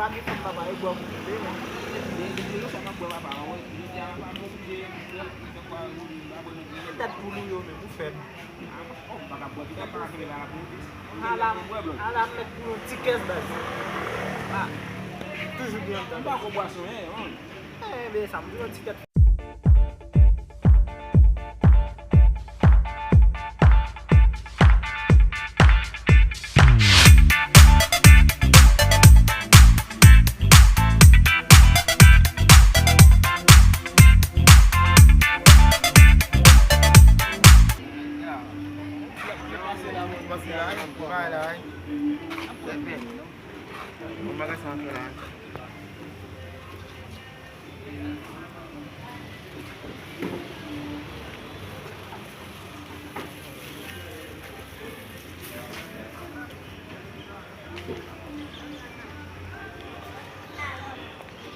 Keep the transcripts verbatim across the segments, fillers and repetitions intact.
Pa gen fanm papa, e bwè pou nou de, men. Petèt pou nou yo menm, ou fèb. Ala, ala fèt pou yon ti kès baz. Ah, toujou gen yon tandans. Enben, sa m di yon ti kès.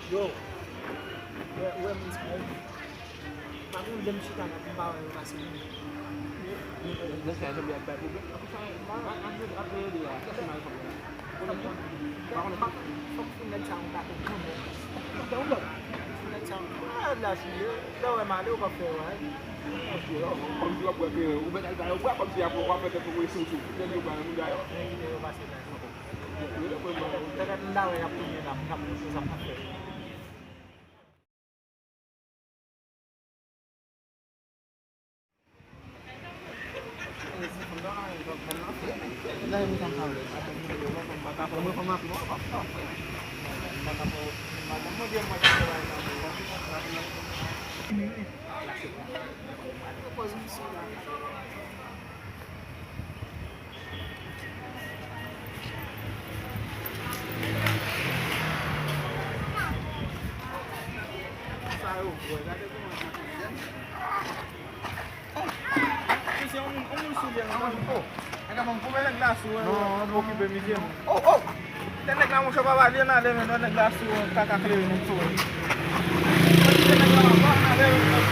Yo, wè, wè moun sa yo. Pa konn lè m chita la pou m pa wè yo pase moun. Nan sa, Janbè ap bay pwoblèm. Ap, ap, ap, ap rele a, kèk mal fòk la. Pa konnen pa. Fòk fout nèg sa yon kato konnen. Fòk nèg sa yon, ah, la si yo. Lè w wè m ale, ou p ap fè wè. Kòmsi w ap wè ke ou mèt al ba yo bwa, kòmsi apre w ap fè tèt ou sou sou. Tèt yo ba moun dayò. Yo kite yo pase la. Yo, yo, yo, yo, yo, yo, yo, yo, yo, yo, yo, Sa yo bwè, gade kòman sa fè. Misye, yon moun, yon moun sou dèyè, yon moun. Oh, nèg la ban m koupe nèg la sou, non, non, okipe misye, non. Oh, oh! Tèt nèg la, monchè, pa pale, n ale, men, nèg la sou, kaka klere, nou tou. Tèt nèg la, pa pale, men.